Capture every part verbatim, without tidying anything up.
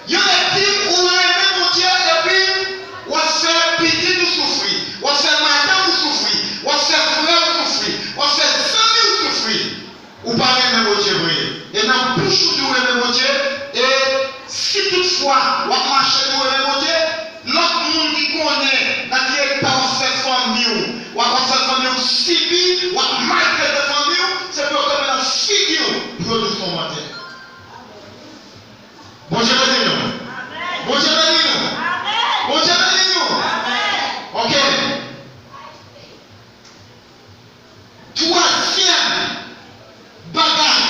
Yon nèg di ou renmen Bondye epi w ap fè pitit ou soufri, w ap fè madanm ou soufri, w ap fè frè w soufri, w ap fè zanmi w soufri. Ou pa renmen Bondye vre. E nan bouch ou di w renmen Bondye, e si toutfwa w ap mache di w renmen Bondye, lòt moun ki konnen nan ki eta w ap fè fanmi w, w ap, w ap fè fanmi w sibi, w ap maltrete fanmi w, se pou yo kanpe nan figi w pou yo di w se yon mantè. Bondye beni nou. Bondye beni nou. Bondye beni nou. Ok. Twazyèm bagay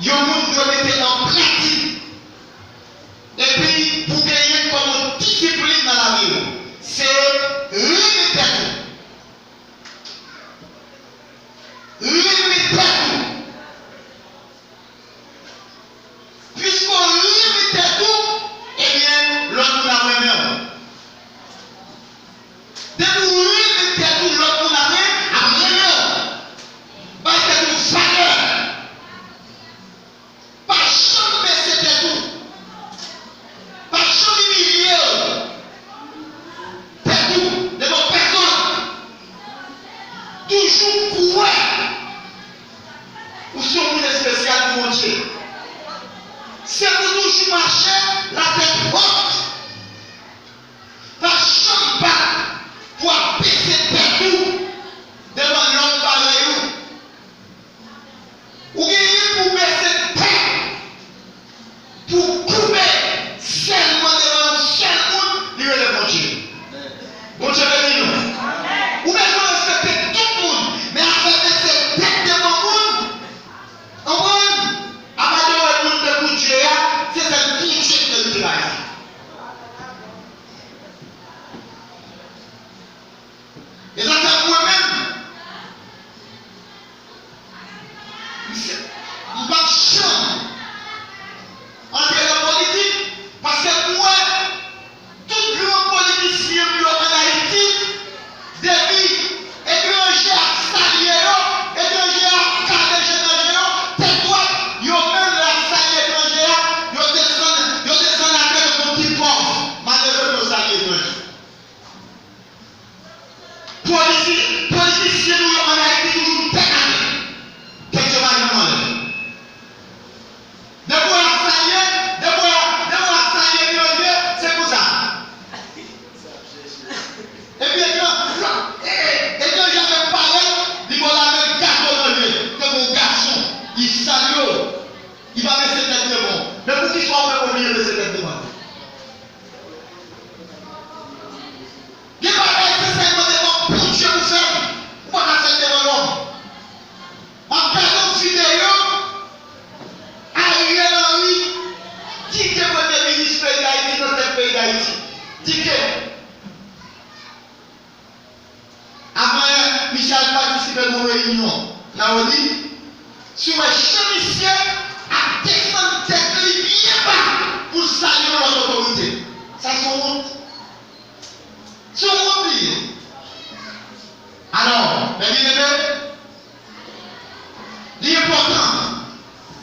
yon moun dwe mete an pratik epi pou genyen kòm yon disiplin nan lavi w, se renmen tèt ou. Renmen tèt ou. Piske w renmen tèt ou, ebyen, lòt moun ap renmen w. Depi w renmen tèt ou, lòt moun ap ren-, ap renmen w. Bay tèt ou valè. Pa janm bese tèt ou. Pa janm imilye w. Tèt ou devan pèsonn. Toujou kwè ou se yon moun espesyal pou Bondye. Se pou toujou mache latèt wòt. Pa janm bat pou w ap bese tèt ou devan lòm parèy ou. Ou genyen pou w bese tèt pou w koube sèlman devan yon sèl moun, li rele Bondye. Bondye beni nou. Ou bezwen respekte tout moun, men afè bese tèt devan moun, konprann? Ap adore moun tankou Dye a, se sèl Bondye ki merite bagay sa. E sa fè mwen menm, m se, m p ap janm antre nan politik, paske m wè tout gran politisyen m yo ann Ayiti, depi etranje ap salye yo, etranje ap kale je nan je yo, tèt dwat, yo menm lè y ap salye etranje a, yo desann, yo desann atè tankou ti pòv malere pou yo salye etranje. Politi-, politisyen nou yo ann Ayiti toujou tèt atè. Tèt yo pa janm anlè. Depi w ap salye, depi w ap, depi w ap salye etranje, se konsa. Epi etran-, e, e, etranje ap fè parèt, li ba w lamè, gato nan je, tankou yon gason, li salye w, li pa bese tèt devan w. Men poukisa w fè oblije bese tèt devan l? Gen bagay se sèlman devan Bondye pou fè l. Ou pa ka fè l devan lòm. M ap gade yon videyo Ariel Henry kite premye minis peyi Dayiti nan tèt peyi Dayiti. Kite. Avan yè, misye al patisipe nan yon reyinyon nan ONU. Si w wè jan misye ap desann tèt li byen ba pou l salye yon lòt otorite. Sa se yon wont. Se yon wont li ye. Alò, mè byeneme, li enpòtan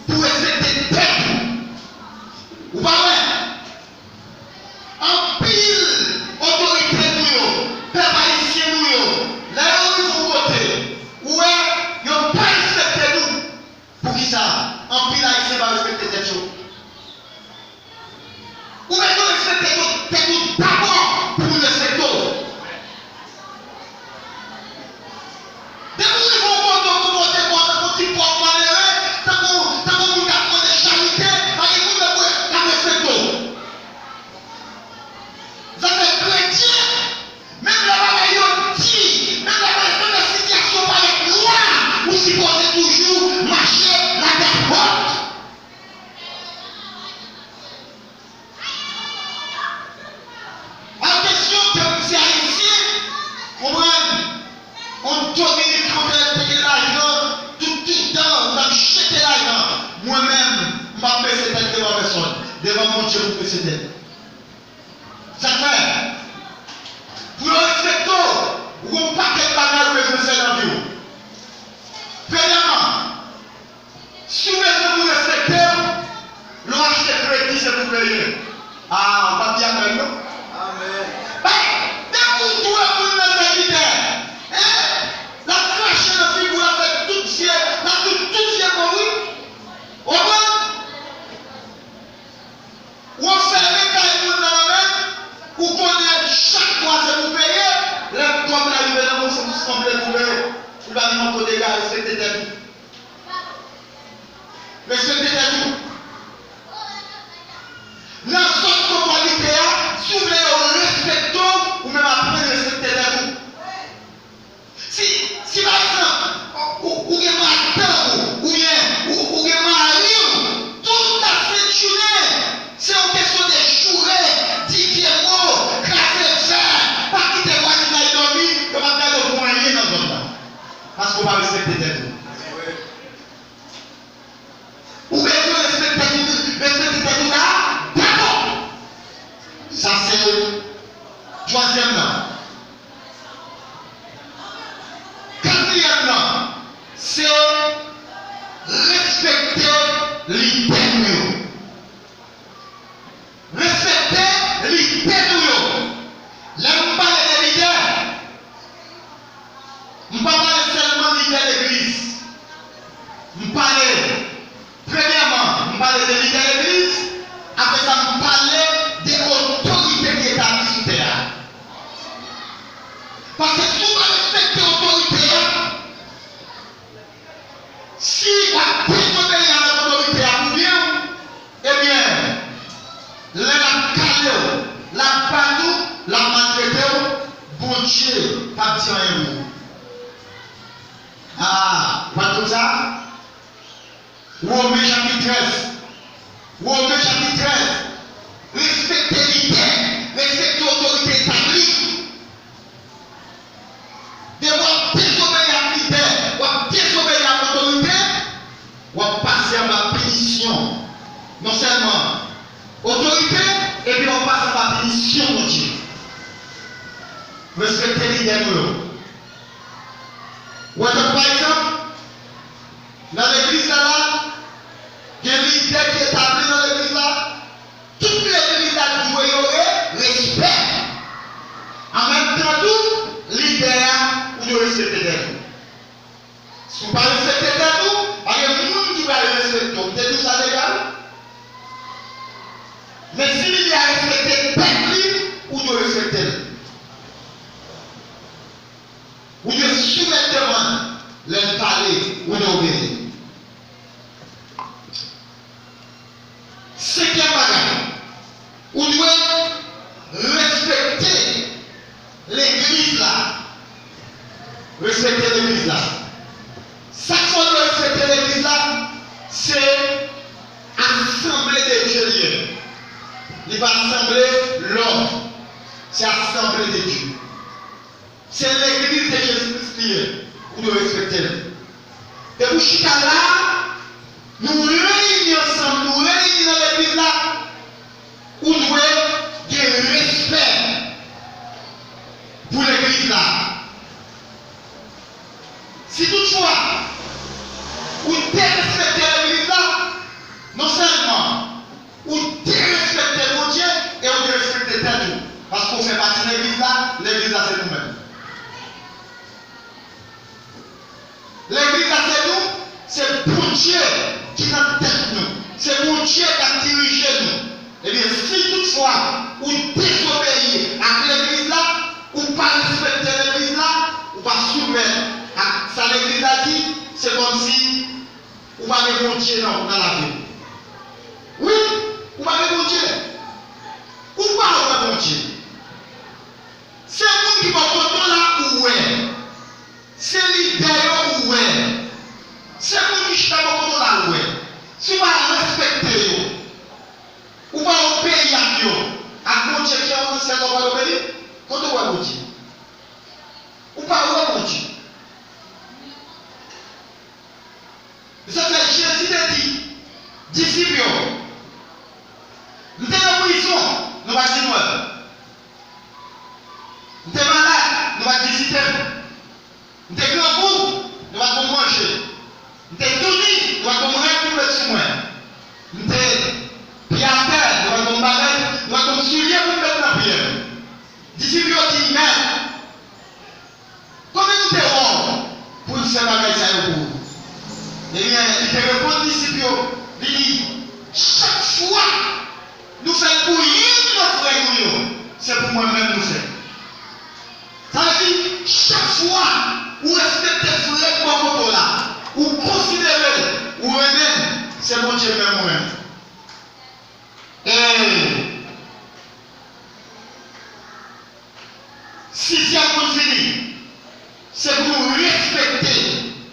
pou w respekte tèt ou. Ou pa wè? Anpil otorite nou yo, pèp ayisyen nou yo, lè yo rive yon kote, ou wè, yo pa respekte nou. Poukisa anpil Ayisyen pa respekte tèt yo? Ou mèt respekte tèt ou dabò pou moun respekte w. Depi w rive yon kote, ou konpòte kò w tankou ti pòv malere, tankou, tankou moun k ap mande charite, pa gen moun k ap, k ap respekte w. Zafè kretyen, menm lè bagay yo di, menm lè, menm lè sitiyasyon parèt nwa, ou sipoze toujou mache latèt wòt. Al kesyon ke m se ayisyen, konprann, yon Dominik Andrè te gen lajan, tout, tout tan, ou t ap jete lajan. Mwen menm, m p ap bese tèt devan pèsonn. Devan Bondye pou m bese tèt. Sa k fè? Pou yo respekte w, ou gen yon pakèt bagay ou bezwen fè nan vi w. Premyèman, si w bezwen moun respekte w, lè w achte kredi, se pou Ah, ou p ap di amèn, non? Amèn. Bay, depi w dwe moun nan sèvitè, hein? L ap krache nan figi w, l ap fè tout je, l ap fè tout je mori. Ou konprann? Ou fèmen kay moun nan nan men, ou konnen chak mwa se pou peye, lè kòb la rive nan men w, se pou sanble pou peye. Ou pa vin nan kote gade, respekte tèt ou. Respekte tèt ou. Nan zòn konfòmite a, si w vle yo respekte w, ou menm aprann respekte tèt ou. Si, si pa egzanp, ou, ou gen madanm ou, oubyen ou, ou gen mari w, tout lasent jounen, se yon kesyon de joure, di vye mo, kraze fè, pa kite vwazinay dòmi, yo p ap gade w pou anyen nan zòn nan. Paske w pa respekte tèt ou. Ou bezwen respekte tèt ou, respekte tèt ou da-, dabò. Sa se twazyèm nan. Katriyèm nan, se respekte lidè nou yo. Respekte lidè nou yo. Lè m pale de lidè, m pa pale sèlman lidè legliz. M pale, premyèman, m pale de lidè legliz, apre sa, m pale de otorite ki etabli sou tè a. Paske si w pa respekte otorite a, si w ap dezobeyi avèk otorite a pou byen w, ebyen, lè l ap kale w, l ap bat ou, l ap maltrete w, Bondye p ap di anyen pou ou. Ah, ou pa t konn sa? Women chapit trèz. Women chapit trèz. Respekte lidè, respekte otorite etabli. Depi w ap dezobeyi ak lidè, w ap dezobeyi ak otorite, w ap pase anba pinisyon. Non sèlman otorite, epi w ap pase anba pinisyon Bondye. Respekte lidè nou yo. Ou wè, tankou pa egzanp, nan legliz la la, gen lidè ki etabli nan legliz la, tout legliz la dwe yo re-, respè. An menm tan tou, lidè a, ou dwe respekte tèt ou. Si w pa respekte tèt ou, pa gen moun ki pral respekte w. M te di w sa deja, wi. Men si lidè a respekte tèt li, ou dwe respekte l. Ou dwe soumèt devan l lè l pale, ou dwe obeye. Senkyèm bagay, ou dwe respekte legliz la. Respekte legliz la. Sa k fè w dwe respekte legliz la, se asanble de Dye li ye. Li pa asanble lòm. Se asanble de Dye. Se legliz de Jezi Kris li ye. Ou dwe respekte l. Depi w chita la, nou reyini ansanm, nou reyini nan legliz la, ou dwe gen respè pou legliz la. Si toutfwa ou derespekte legliz la, non sèlman ou derespekte Bondye e ou derespekte tèt ou. Paske ou fè pati legliz la, legliz la se nou menm. Legliz la se nou, se Bondye ki nan tèt nou. Se Bondye k ap dirije nou. Ebyen, si toutfwa ou dezobeyi ak legliz la, ou pa respekte legliz la, ou pa soumèt ak sa legliz la di, se kòmsi ou pa gen Bondye nan, nan lavi w. Wi, ou pa gen Bondye. Ou pa wè Bondye. Se moun ki bò kote w la ou wè. Se lidè yo ou wè. Se moun ki chita bò kote w la ou wè. Si w pa respekte yo, ou pa obeyi ak yo, ak Bondye ki an syèl la w pral obeyi? Kote w wè Bondye? Ou pa wè Bondye. Se sa k fè Jezi te di disip yo, "M te nan prizon, nou pa t vin wè m. M te malad, nou pa t vizite m. M te grangou, nou pa t ban m manje. M te touni, nou pa t ban m rad pou m met sou mwen. M te pye atè, nou pa t ban m bagay, nou pa Disip yo di, Mèt, konbyen nou te wè w pou n fè bagay sa yo pou ou? Ebyen, li te reponn disip yo, li di, Chak fwa nou fè l pou youn nan frè nou yo, se pou mwen menm nou fè l. Sa vle di, chak fwa ou respekte frè k bò kote w la, ou konsidere l, ou renmen l, se Bondye menm ou renmen. E sizyèm pou n fini, se pou nou respekte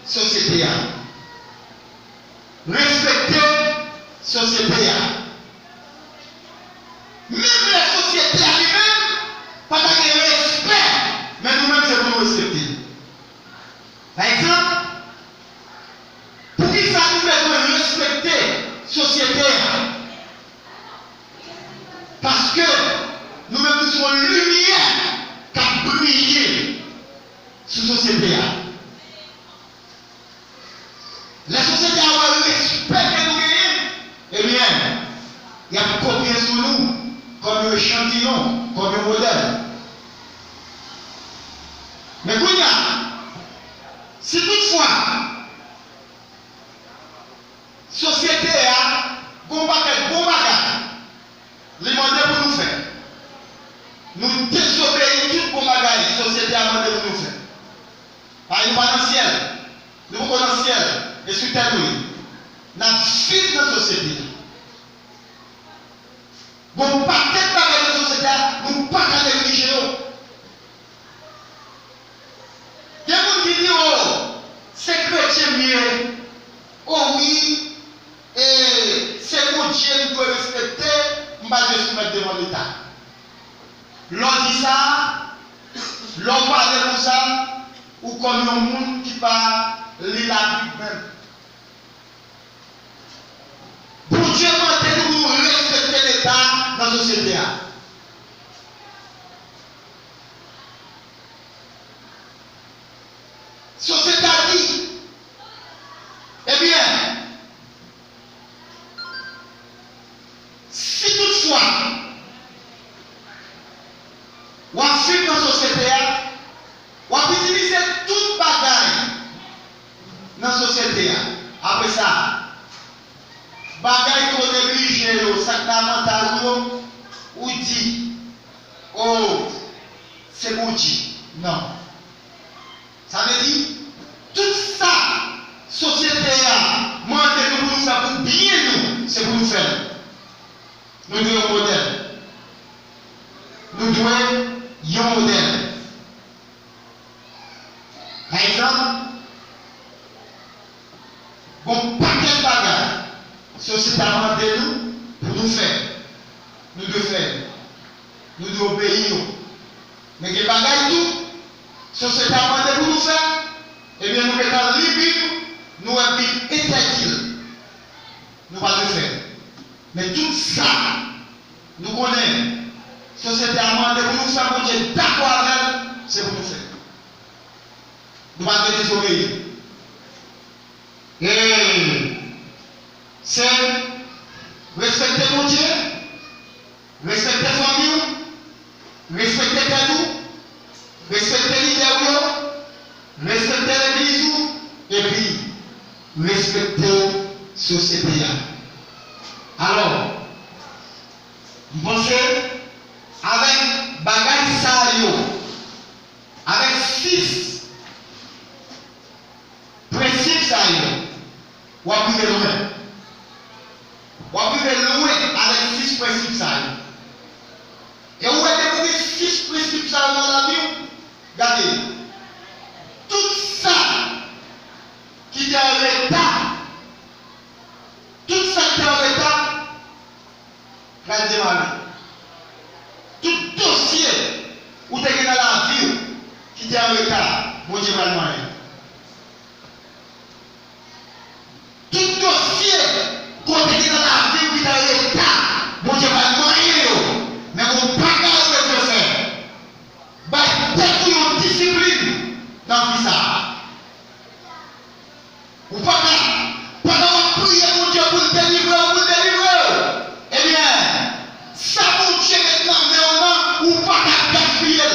sosyete a. Respekte sosyete a. Menm lè sosyete a li menm pa ta gen respè, men nou menm se pou nou respekte l. Pa egzanp, poukisa nou bezwen respekte sosyete a? Paske nou menm nou se yon limyè k ap briye sou sosyete a. Lè sosyete a wè respè ke nou genyen, ebyen, y ap kopye sou nou kòm yon echantiyon, kòm yon modèl. Men kounye a, si toutfwa sosyete a gon pakèt bon bagay li mande pou nou fè, nou dezobeyi tout bon bagay sosyete a mande pou nou fè. Paske nou pa nan syèl. Nou poko nan syèl. E sou tè nou ye. N ap viv nan sosyete a. Gon pakèt bagay nan sosyete a, nou pa ka neglije yo. Gen moun ki di, o, se kretyen m ye. O wi, e, se Bondye m dwe respekte, m pa dwe soumèt devan Leta. Lè w di sa, lè w pale konsa, ou kòm yon moun ki pa li Labib menm. Bondye mande nou pou nou respekte Leta nan sosyete a. Sosyete a di, ebyen, si toutfwa w ap viv nan sosyete a, w ap itilize tout bagay nan sosyete a. Apre sa, bagay ke w neglije yo, sa k nan avantay ou yo, ou di, o, se Bondye. Non. Sa vle di, tout sa sosyete a mande nou pou nou fè pou byen nou, se pou nou fè l. Nou dwe yon modèl. Nou dwe yon modèl. Pa egzanp, gon pakèt bagay sosyete a mande nou pou nou fè. Nou dwe fè yo. Nou dwe obeyi yo. Men gen bagay tou, sosyete a mande pou nou fè, ebyen nou gentan li Bib, nou wè Bib entèdi l. Nou pa dwe fè l. Men tout sa nou konnen sosyete a mande pou nou fè, Bondye dakò avè l, se pou nou fè. Nou pa dwe dezobeyi. E se respekte Bondye, respekte fanmi w, respekte tèt ou, respekte lidè w yo, respekte legliz ou, epi respekte sosyete a. Alò, m panse avèk bagay sa yo, avèk sis prensip sa yo, w ap rive lwen. W ap rive lwen avèk sis prensip sa yo. E ou wè, depi w gen sis prensip sa yo nan lavi w, gade, tout sa ki te an reta, tout sa ki te an reta, pral demare. Tout dosye ou te gen nan lavi w ki te an reta, Bondye pral manyen. Tout dosye ke w te gen nan lavi w ki te an reta, Bondye pral manyen yo. Men gon bagay ou bezwen fè. Bay tèt ou yon disiplin nan vi sa a. Ou pa ka, pandan w ap priye Bondye pou l delivre w, pou l delivre w, ebyen, sa Bondye met nan men w lan, ou pa ka gaspiye l.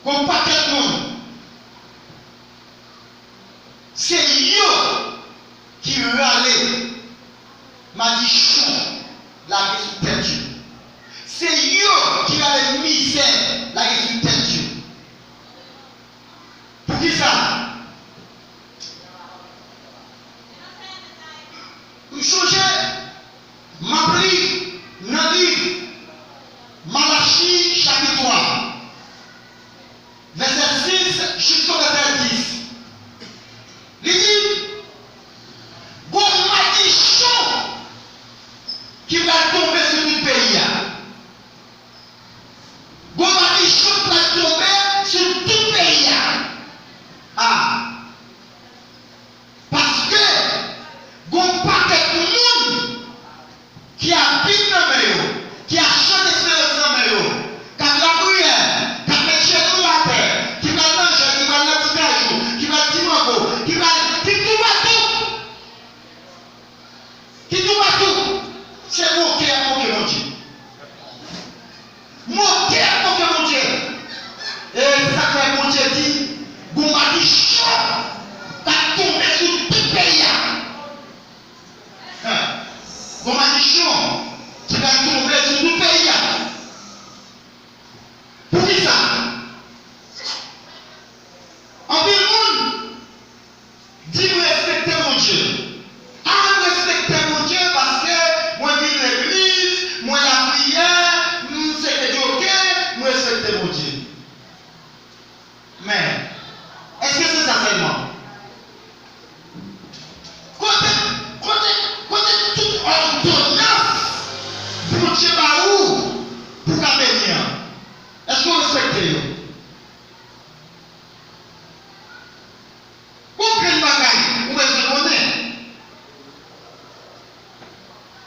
Gon pakèt moun, se yo ki rale madichon lage sou tèt yo. Se yo ki rale mizè lage sou tèt yo. Poukisa? M chonje, m ap li nan liv Malachi chapit twa, vèsè sis jiska vèsè dis. Li di, gon madichon ki pral tonbe sou tout peyi a. Gon madichon k pral tonbe sou tout peyi a. A. Paske gon pakèt moun ki a Bib nan men yo, ki a chan desperans nan men yo, k ap lapriyè, k ap met jenou atè, ki pral nan jèn, ki pral nan ti kajou, ki pral ti mango, ki pral, ki toupatou. Ki toupatou, se moke y ap moke Bondye. Moke y ap moke Bondye. E se sa k fè Bondye di, gon madichon k ap tonbe sou tout peyi a. Hen. Gon madichon ki pral tonbe sou tout peyi a. Poukisa? Anpil moun di, "M respekte Bondye." A, m respekte Bondye paske mwen vin legliz, mwen lapriyè, m seke djoke, m respekte Bondye. Men, èske se sa sèlman? Kote, kote, kote tout òdonans Bondye ba ou pou w ka beni an? Èske w respekte yo? Gon grenn bagay ou bezwen konnen.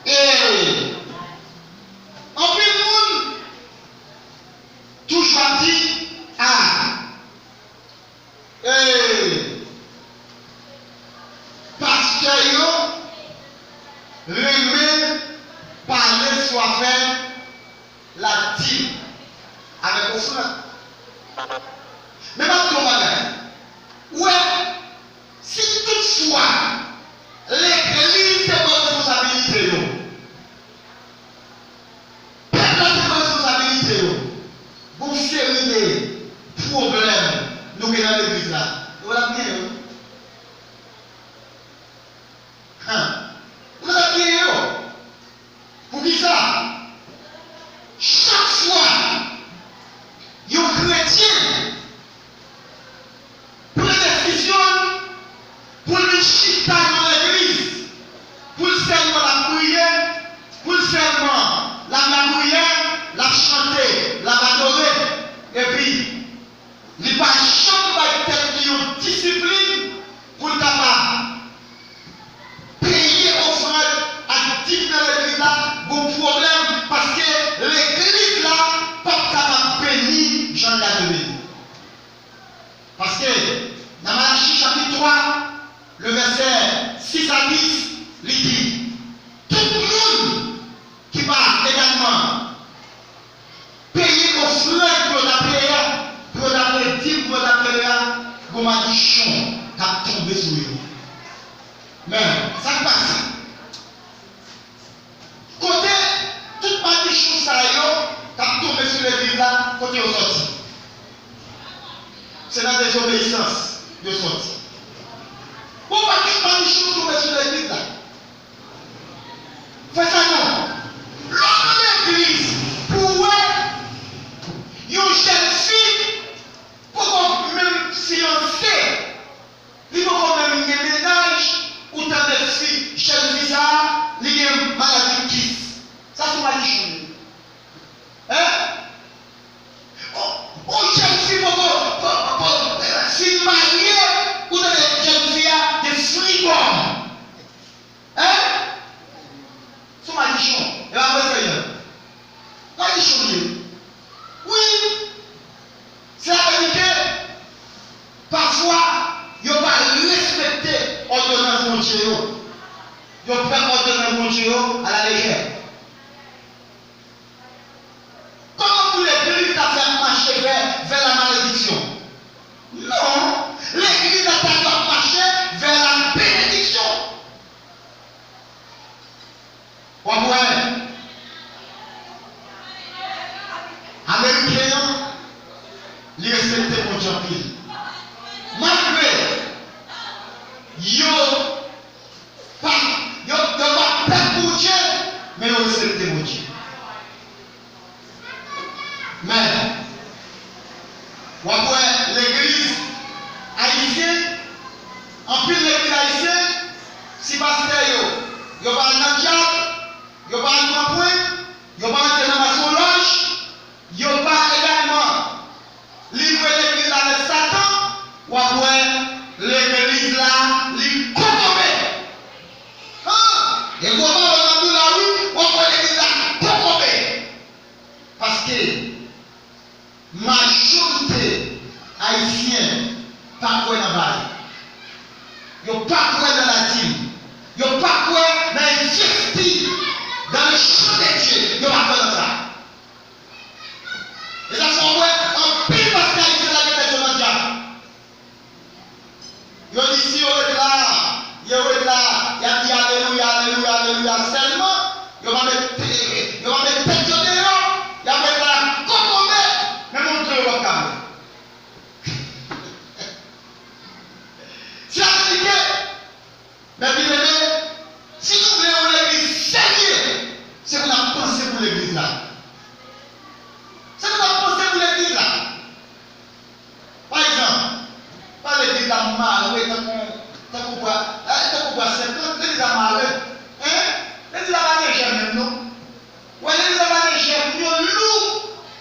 E anpil moun toujou ap di, a, e pastè yo renmen pale sou afè ladim avèk ofrann. Men m ap di w yon bagay. Ou wè, si toutfwa legliz te pran responsabilite yo, pèp la te pran responsabilite yo, gon seri de pwoblèm nou gen nan legliz la, nou pa t ap genyen yo. Hen. Nou pa t ap genyen yo. Poukisa? Chak fwa yon kretyen pran desizyon l pou l vin chita nan legliz, pou l sèlman l ap priye, pou l sèlman l ap lapriyè, l ap chante, l ap adore, epi li pa janm bay tèt li yon disiplin pou l kapab peye ofrann ak dim nan legliz la, gon pwoblèm, paske legliz la p ap kapab beni jan l ta dwe beni. Paske nan Malachi chapit twa, le vèsè sis a dis, li di, tout moun ki pa legalman peye ofrann pou yo ta peye a, pou yo ta peye dim pou yo ta peye a, gon madichon k ap tonbe sou yo. Men, sa k pase? Kote tout madichon sa yo k ap tonbe sou legliz la, kote yo sòti? Se nan dezobeyisans yo sòti. Gon pakèt madichon tonbe sou legliz la. Frè Sanon, lè w nan legliz pou w wè yon jèn fi poko menm fiyanse, li poko menm gen mennaj, ou tande fi, jèn fi sa a, li gen maladi kis. Sa se yon madichon li ye. Hein? On, on jèn fi poko, poko, poko, eh, fin marye, ou tande jèn fi a gen fribòm. Hein? Se yon madichon. vè, vè la malediksyon. Non, legliz la ta dwe mache vè la benediksyon. W ap wè, Ameriken an, li respekte Bondye anpil. Malgre yo pa, yo, yo pa pèp Bondye, men yo respekte Bondye. Men, w ap wè legliz ayisyen, anpil legliz ayisyen, si pastè yo, yo pa al nan djab, yo pa al pran pwen, yo pa antre nan masonlaj, yo pa egalman livre legliz la avèk Satan, w ap wè legliz la, li kokobe. Han! E gwo pawòl m ap di w la, wi, w ap wè legliz la kokobe. Paske majorite ayisyen pa kwè nan Baal. Yo pa kwè nan ladim. Yo pa kwè nan envesti dans le champ de Dieu. Yo pa kwè nan sa. E sa fè w wè anpil pastè ayisyen lage tèt yo nan djab. Yo di si yo ret la, yo ret la, y ap di alelouya, alelouya, alelouya sèlman, yo pa met, yo pa met tèt yo deyò, y ap ret la kokobe, menm yon dlo yo p ap ka bwè. Sa vle di ke, men byeneme, si nou vle yon legliz serye, se pou n ap panse pou legliz la. Se pou n ap panse pou legliz la. Pa egzanp, pa legliz la mare tankou, tankou bwa, eh, tankou bwa senkant, legliz la mare. Hein? Legliz la pa gen jèm menm non. Wè, legliz la pa gen jèm, moun yo lou,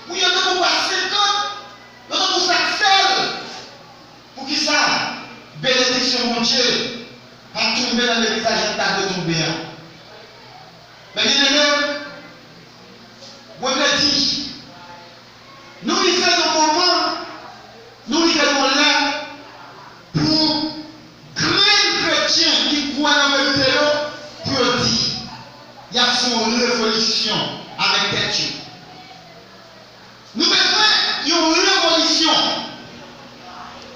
moun yo tankou bwa senkant, yo tankou sak sèl. Poukisa benediksyon Bondye pa tonbe nan legliz la jan l ta dwe tonbe a? Men byeneme, mwen vle di, nou rive nan moman, nou rive nan lè pou grenn kretyen ki kwè nan verite yo, pou yo di, y ap fè yon revolisyon avèk tèt yo. Nou bezwen yon revolisyon.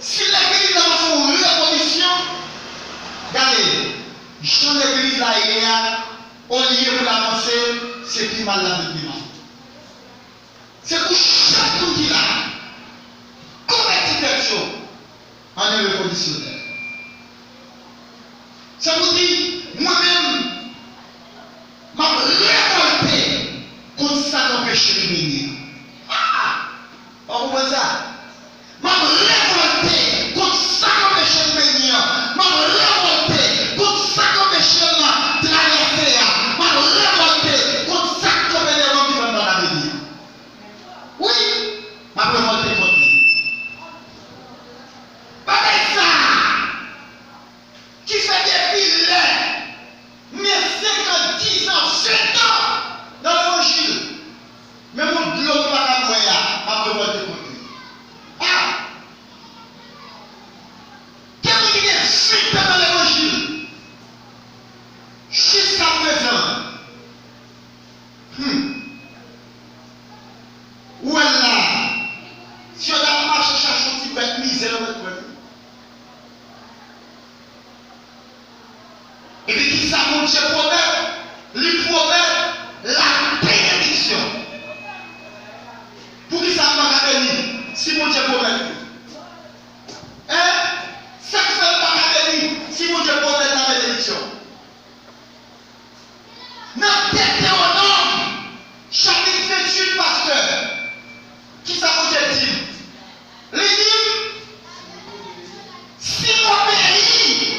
Si legliz la pa fè yon revolisyon, gade, jan legliz la ye a, olye pou l avanse, se pi mal l ap vin pi mal. Se pou chak moun ki la, konvèti tèt yo an yon revolisyonè. Sa vle di, mwen menm, m ap revòlte kont sa k anpeche m beni an. Ah! Ou konprann sa? M ap revòlte kont sa k anpeche m beni an. M ap revòlte kont sa k anpeche m travèse a. M ap revòlte kont sa k kanpe devan m ki fè m pa ka beni an. Wi, m ap revòlte kont li. Bagay sa a ki fè depi lè m gen senkant, diz an, ven an nan levanjil, menm yon dlo m pa ka bwè a, m ap revòlte kont li. Ah! Gen moun ki gen ven an nan levanjil, jiskaprezan, hmm, ou wè l la, si yo t ap mache chache yon ti bèt mizè, yo mèt pran l. Epi kisa Bondye pwomèt? Li pwomèt la benediksyon. Poukisa m pa ka beni si Bondye pwomèt li? Hein? Sa k fè m pa ka beni si Bondye pwomèt la benediksyon? Nan Detewonòm, chapit venntuit, pastè, kisa Bondye di m? Li di m, si m obeyi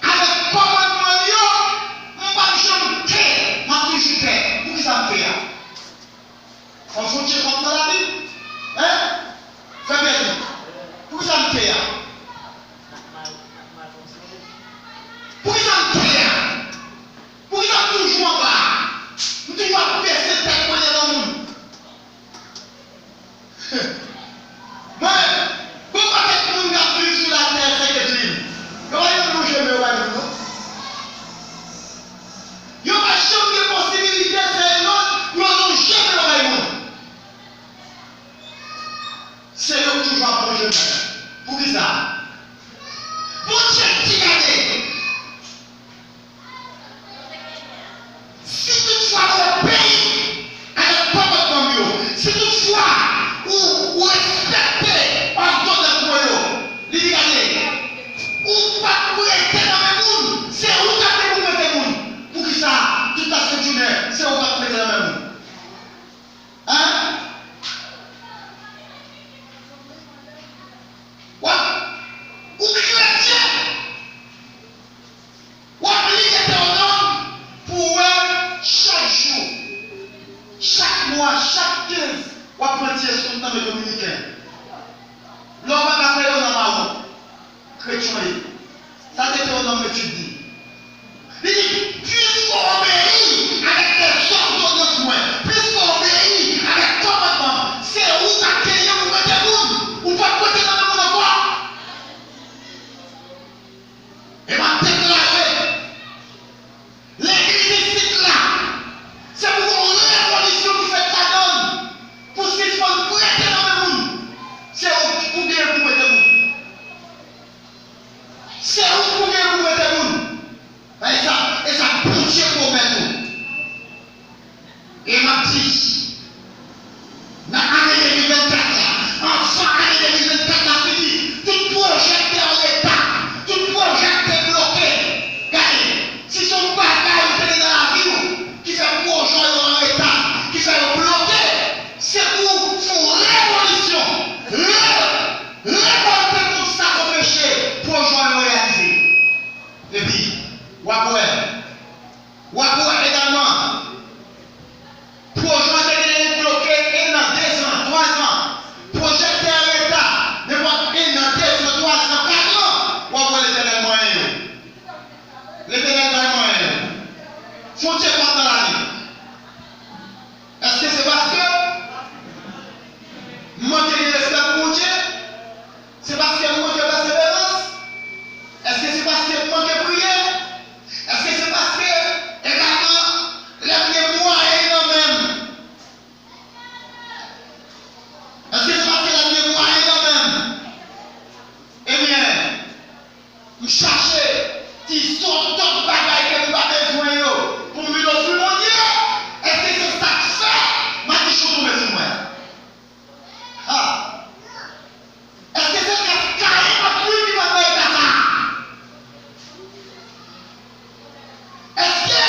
avèk kòmandman l yo, m p ap janm pè, m ap toujou pè. Poukisa m pè a? Fòk Bondye konn nan lavi. Hein? Fè bèl. Poukisa m te a? Poukisa m te a? Poukisa m toujou anba? M toujou ap bese tèt mwen devan moun. Mwen, gon pakèt moun k ap viv sou latè, Senk Eklin, yo pa yon lonje men yo bay moun, non. Yo pa janm gen posibilite fè yon lòt, yo lonje men yo bay moun. kenz, w ap pran ti eskonm nan men dominiken. Lè w pa ka peye w nan mawon, kretyen w ye. Sa Detewonòm venntuit di. Li di, plis w obeyi avèk lèzòdonans mwen, plis w obeyi avèk kòmandman m, se ou k ap genyen pou prete moun. Ou p ap prete nan men moun ankò. E m ap deklare, legliz isit la, se pou gon revolisyon ki fèt ladan l, pou sispann prete nan men moun. Se ou k pou genyen pou prete moun. Se ou k pou genyen pou prete moun. E sa, e sa Bondye pwomèt ou. E m ap di, nan ane de mil vennkat la, anvan ane de mil vennkat la fini, tout pwojè k te an reta, tout pwojè k te bloke, gade, si se yon bagay ou te gen nan lavi w ki fè pwojè w yo an reta, ki fè yo bloke, se pou w fè yon revolisyon, re-, revòlte kont sa k anpeche pwojè w yo reyalize. Epi, w ap wè, w ap wè egalman, pwojè w te genyen bloke en an, de zan, twa zan. Pwojè k te an reta, nenpòt en an, de zan, twa zan, kat zan, w ap wè Letènèl manyen yo. Letènèl pral manyen yo. Fwontye pa t nan lavi. Èske se paske m manke gen respè pou Bondye? Se paske m manke pèseverans? Èske se paske m manke priye? Èske se paske, egalman, lè m gen mwayen nan men m? Èske se paske lè m gen mwayen nan men m? Ebyen, m chache ti sòt dòt bagay ke m pa bezwen yo pou m vin ofri Bondye? Èske se sa k fè madichon tonbe sou mwen? Ha! Èske se kras Kayen m ap viv ki fè m nan eta sa a? Èske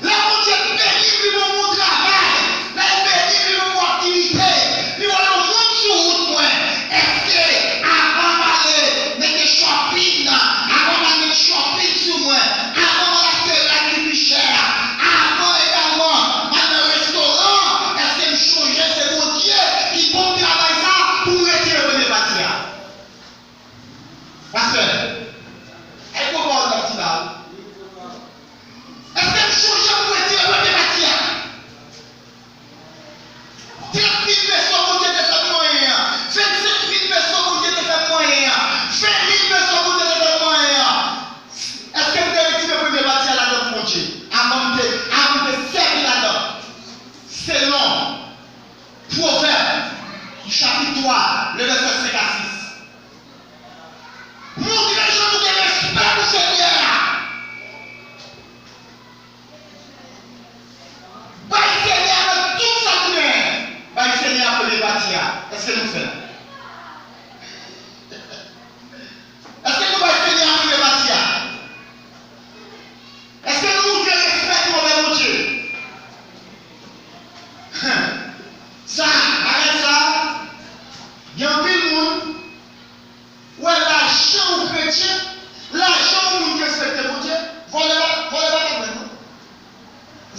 lè Bondye beni m, li ban m yon travay, lè l beni m, li ban m yon aktivite, li voye yon moun sou wout mwen, èske avan m ale mete shopping nan, avan m al met shopping sou mwen, avan m al achte rad ki pi chè a, avan egalman m al nan restoran, èske m chonje se Bondye ki ban m travay sa a pou m retire premye pati a? Pastè, e gwo pawòl m ap di la wi. Èske m chonje pou m retire premye pati a? Trant mil peso Bondye te fè m manyen an, vennsenk mil peso Bondye te fè m manyen an, ven mil peso Bondye te fè m manyen an. Èske m te retire premye pati a ladan pou Bondye? Avan m te, avan m te sèvi ladan. Selon Pwovèb, chapit twa, le vèsè senk a sis. Montre jan nou gen respè pou Senyè a. Bay Senyè a nan tout sa nou genyen. Bay Senyè a premye pati a. Èske nou fè l? Èske nou bay Senyè a premye pati a? Èske nou montre respè nou anvè Bondye? Sa, bagay sa, gen anpil moun, wè lajan yon kretyen, lajan yon moun ki respekte Bondye, vòlè pa, vòlè pa ka pran l non.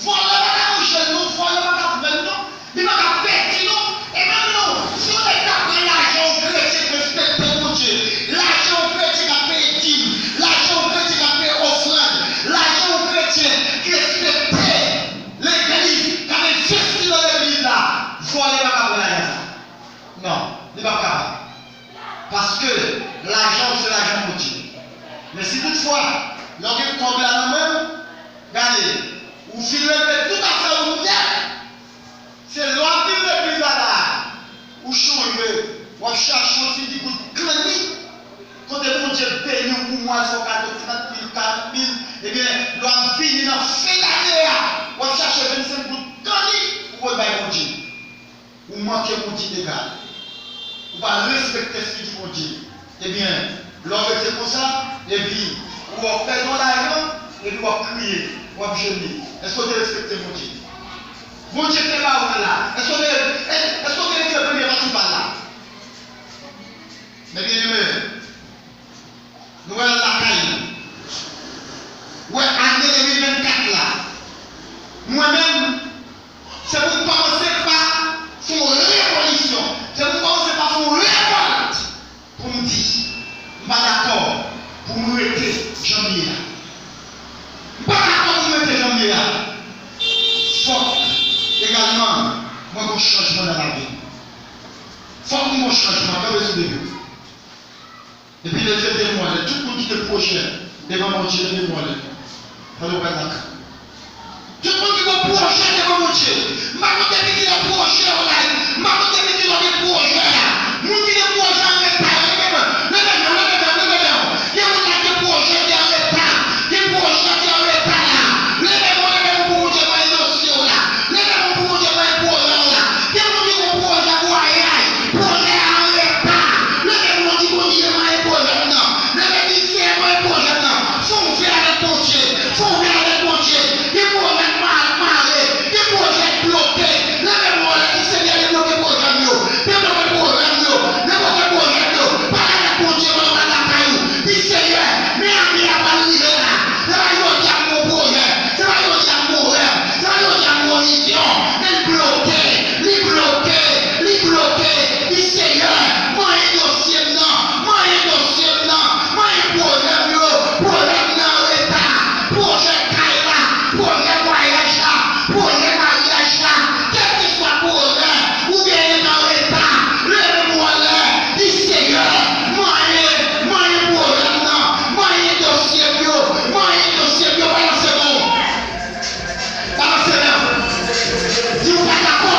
Vòlè pa ka manje l non, vòlè pa ka pran l non, li pa ka pèdi non. E menm non, si yon nèg ta pran lajan yon kretyen k respekte Bondye, lajan yon kretyen k ap peye dim, lajan yon kretyen k ap peye ofrann, lajan yon kretyen k respekte legliz, k ap envesti nan legliz la, vòlè pa ka pran lajan sa. Non, li p ap kapab. Paske lajan w se lajan Bondye. Men si toutfwa, lè w gen kòb la nan men w, gade, ou fin regle tout afè w nèt. Se lè w ap vin legliz la la a, ou chonje, w ap chache yon ti, ti bout kanni, kote Bondye beni w pou mwa, fè w kado trant mil, karant mil, ebyen, lè w ap vini nan fen lane a, w ap chache vennsenk bout kanni pou w bay Bondye. Ou manke Bondye egal. Ou pa respekte figi Bondye. Ebyen, lè w rete konsa, epi ou wè w pèdi yon lajan, epi w ap kriye, w ap jene. Èske w te respekte Bondye? Bondye ki te ba ou l la. Èske w te, èske w te retire premye pati pa l la? Men byeneme, nou wè l lakay nou. Wè ane de mil vennkat la. Mwen menm, se pou m kòmanse pa Mwen gen yon chanjman nan lavi m. Fòk m gen yon chanjman, kanpe sou de pye w. Epi leve de men w anlè. Tout moun ki gen pwojè devan Bondye, leve men w anlè. Pandan w pral lakay. Tout moun ki gen pwojè devan Bondye. M pa konn depi kilè pwojè w la ye. M pa konn depi kilè w gen pwojè a. Moun ki gen pwojè an reta yo, leve men w. Leve men w, leve men w, leve men w. Gen moun la gen pwojè ki an reta. Gen pwojè ki an reta la. Leve men w, leve men w pou Bondye mwen dosye w la. Leve men w pou Bondye mwen pwojè w la. Gen moun ki gen pwojè vwayaj. Pwojè a an reta. Leve men w, di Bondye mwen pwojè m nan. Leve di Senyè mwen pwojè m nan. Fè yon vye avèk Bondye. Fè yon vye avèk Bondye. Gen pwojè k ma-, mare. Gen pwojè k bloke. Leve men w anlè, di Senyè debloke pwojè m yo. Debloke pwojè m yo. Debloke pwojè m yo. Pale avèk Bondye pandan w al lakay ou. Di Senyè, men ane a pral rive la. Se pa jodi a m gon pwojè. Se pa jodi a m gon rèv. Se pa jodi a m gon vizyon. Men l bloke. Li bloke. Li bloke. Di Senyè, manyen dosye m nan. Manyen dosye m nan. Manyen pwojè m yo. Pwojè m nan an reta. Pwojè kay la. Pwojè vwayaj la. Pwojè maryaj la. Kèlkeswa pwojè ou genyen k an reta, leve men w anlè, di Senyè, manyen, manyen pwojè m nan, manyen dosye m yo, manyen dosye m yo, balanse men w. Balanse men w. Di ou pa dakò.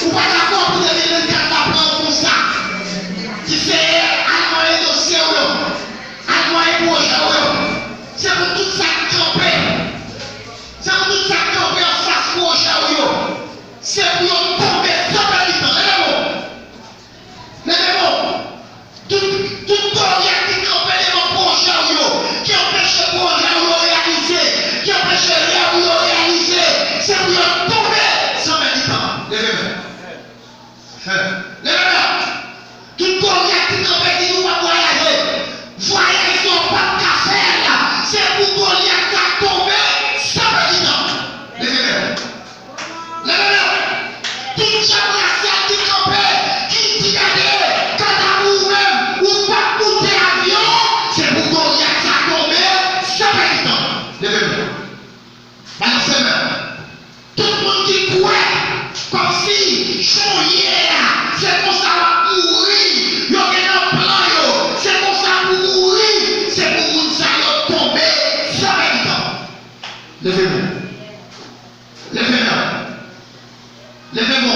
Ou pa dakò pou de mil vennkat la pran w konsa. Di Senyè, al manyen dosye w yo. Al manyen pwojè w yo. Se pou tout sa k kanpe. Se pou tout sa k kanpe anfas pwojè w yo. Se pou yo tonbe san pèdi tan. Leve men w. Leve men w. Tout, tout Golyat ki kanpe devan pwojè w yo, ki anpeche pwojè w yo reyalize, ki anpeche rèv w yo reyalize, se pou yo tonbe san pèdi tan. Leve men w. Leve men w. Tout Golyat ki kanpe di nou p ap vwayaje. Vwayaj sa w p ap ka fè l. Se pou Golyat sa tonbe san pèdi tan. Leve men w. Leve men w. Tout djab rasyal ki kanpe, ki di gade, kanta pou ou menm, ou p ap moute avyon, se pou Golyat sa tonbe san pèdi tan. Leve men w. Balanse men w. Tout moun ki kwè kòmsi jan w ye a, se konsa w ap mouri, yo gen nan plan yo, se konsa pou mouri, se pou moun sa yo tonbe san pèdi tan. Leve men w. Leve men w. Leve men w.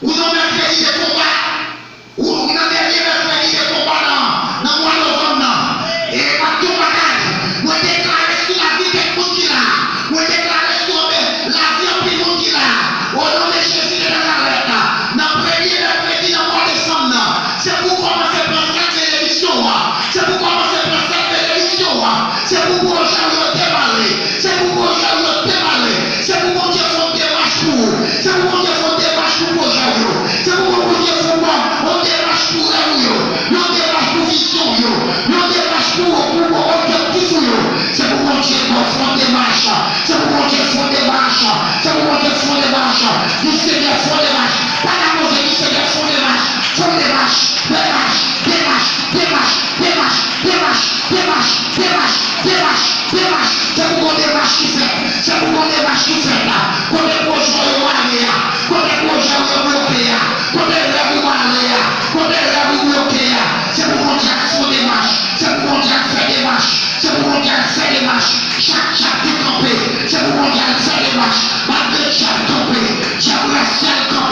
Ou nan mèkredi de konba. Ou, ou nan dènye mèkredi de konba nan, nan mwa novanm nan. E m ap di w yon bagay. Mwen deklare sou lavi kèk moun ki la. Mwen deklare sou anpe-, lavi anpil moun ki la. O non de Jezi de Nazarèt. Nan premye mèkredi nan mwa desanm nan. Se pou w kòmanse pran sèt benediksyon w. Se pou w kòmanse pran sèt benediksyon w. Se pou pwojè w yo demare. Se pou pwojè w yo demare. Se pou Bondye fè yon demach pou ou. Se pou Bondye fè yon demach pou pwojè w yo. Se pou Bondye fè yon, yon demach pou rèv ou yo. Yon demach pou vizyon w yo. Yon demach pou, pou objektif ou yo. Se pou Bondye fè yon demach. Se pou Bondye fè yon demach. Se pou Bondye fè yon demach. Di Senyè fè yon demach. Pale a Bondye, di Senyè fè yon demach. Fè yon demach. Demach. Demach. Demach. Demach. Demach. Demach. Demach. Demach. Demach. Se pou gon demach ki fèt. Se pou gon demach ki fèt la. Kote pwojè w yo mare a. Kote pwojè w yo bloke a. Kote rèv ou mare a. Kote rèv ou bloke a. Se pou Bondye al fè yon demach. Se pou Bondye al fè demach. Se pou Bondye al fè demach. Chak djab ki kanpe. Se pou Bondye al fè demach. Malgre djab kanpe. Djab rasyal kanpe.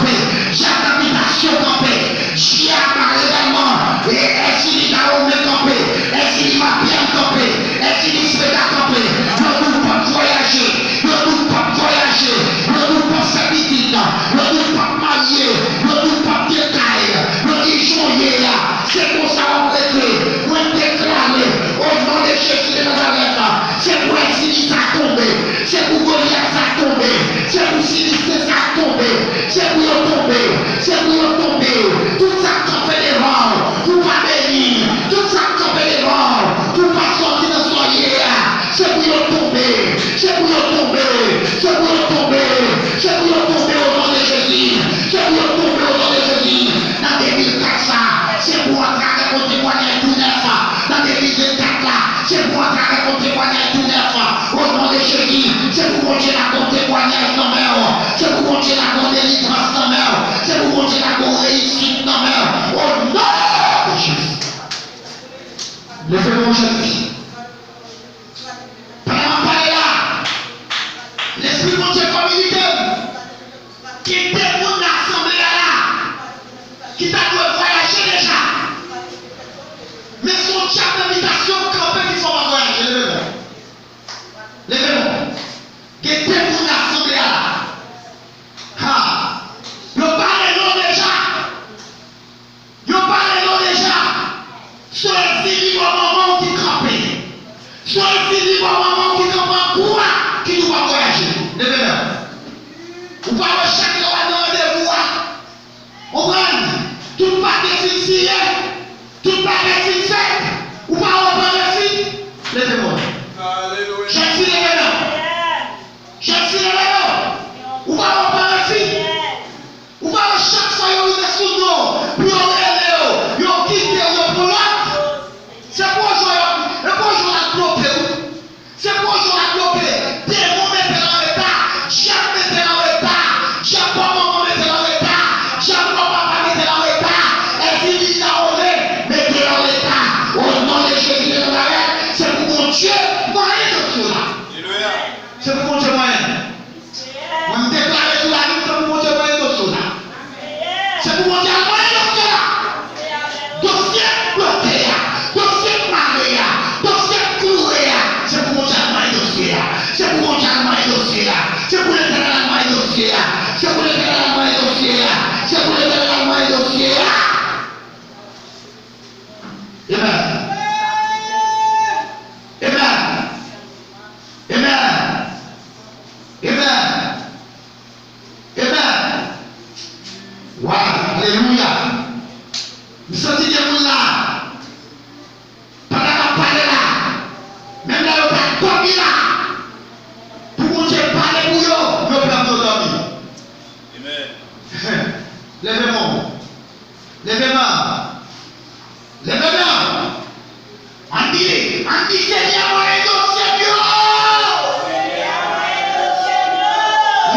Gen de moun nan asanble a la ki ta dwe vwayaje deja. Men se yon djab nan bitasyon w kanpe ki fè w pa vwayaje. Leve men w. Leve men w. Gen de moun nan asanble a la. Ha! Yo pale non deja. Yo pale non deja. Se yon egzili bò manman w ki kanpe. Se yon egzili bò manman w ki kanpe an kou a, ki di w pa vwayaje. Leve men w. Ou pa wè chak lè w al nan randevou a. Konprann? Tout papye fin siyen. Tout bagay fin fèt. Ou pa wè w pran refi. Leve men w. Alelouya. Jèn fi, leve men w. Jèn fi, leve men w. Ou pa wè w pran refi. Ou pa wè chak fwa yo rive sou non w pou yo rele w, yo kite w, yo pran lòt? Se pwojè w, e pwojè w la bloke w. Se pwojè w la bloke. Demon mete l an reta, dyab mete l an reta, dyab bò manman mete l an reta, dyab bò papa mete l an reta, ènmi Dawolen mete l an reta. O non de Jezi de Nazarèt, se pou Bondye manyen dosye w la. Alelouya. Se pou Bondye manyen l. Mwen, m deklare sou lavi m, se pou Bondye manyen dosye w la. Se pou Bondye al manyen dosye w la. Dosye k bloke a, dosye k mare a, dosye k kloure a, se pou Bondye al manyen dosye a. Se pou Bondye al manyen dosye a. Se pou Letènèl al manyen dosye a. Se pou Letènèl al manyen dosye a. Se pou Letènèl al manyen dosye a. Amen. Amen. Amen. Amen. Amen. Wow, alelouya. M santi gen moun la. Pandan m ap pale la, menm lè yo pa dòmi la, pou Bondye pale pou yo, yo pran pou yo dòmi. Amen. Leve men w. Leve men w. Leve men w. Ann di, ann di, Senyè, mwen endosye m yo.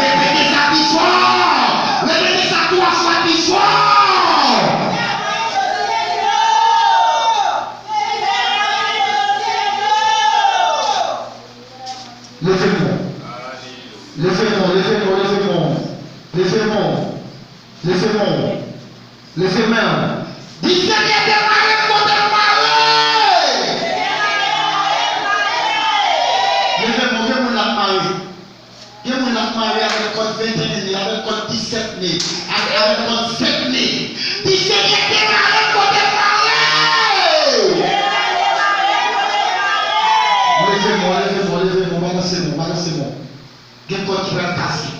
Repete sa pi fò. Repete sa twa fwa pi fò. Leve men w. Leve men w, leve men w, leve men w. Leve men w. Leve men w. Leve men w. Di, Senyè, demare m kote m mare. Leve men w, gen moun l ap mare. Gen moun l ap mare avèk kòd venteyen ne, avèk kòd disèt ne, avèk, avèk kòd sèt ne. Di, Senyè, demare m kote m mare. Leve men w, leve men w, leve men w, balanse men w, balanse men w. Gen kòd ki pral kase.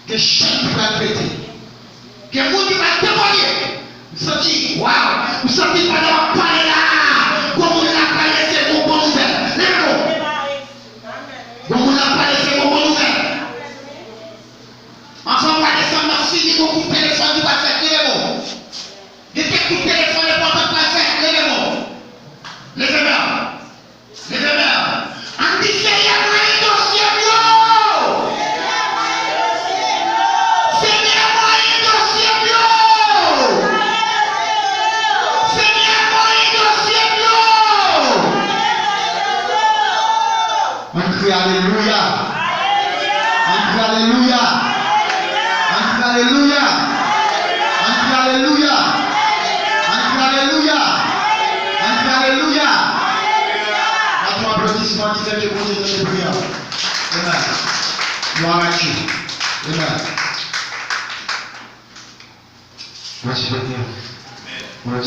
Gen chèn ki pral pete. Gen moun ki pral temwanye. M santi, waw, m santi pandan m ap pale la, gon moun la pral resevwa yon bon nouvèl. Leve men w. Gon moun la pral resevwa yon bon nouvèl. Anvan mwa desanm nan fini, gon kout telefòn ki pral fèt. Leve men w. Gen kèk kout telefòn enpòtan k pral fèt. Leve men w. Leve men w. Leve men w. Ann di, Senyè, manyen dosye m yo. Senyè, manyen dosye m yo. Senyè, manyen dosye m yo. Ann kriye alelouya. Ann kriye alelouya. Ann kriye alelouya. Ann kriye alelouya. Ann kriye alelouya. Ann kriye alelouya. Bat yon aplodisman ki fè ke Bondye tande priyè w. Amen. Gloire à Dieu. Amen. Bondye beni w.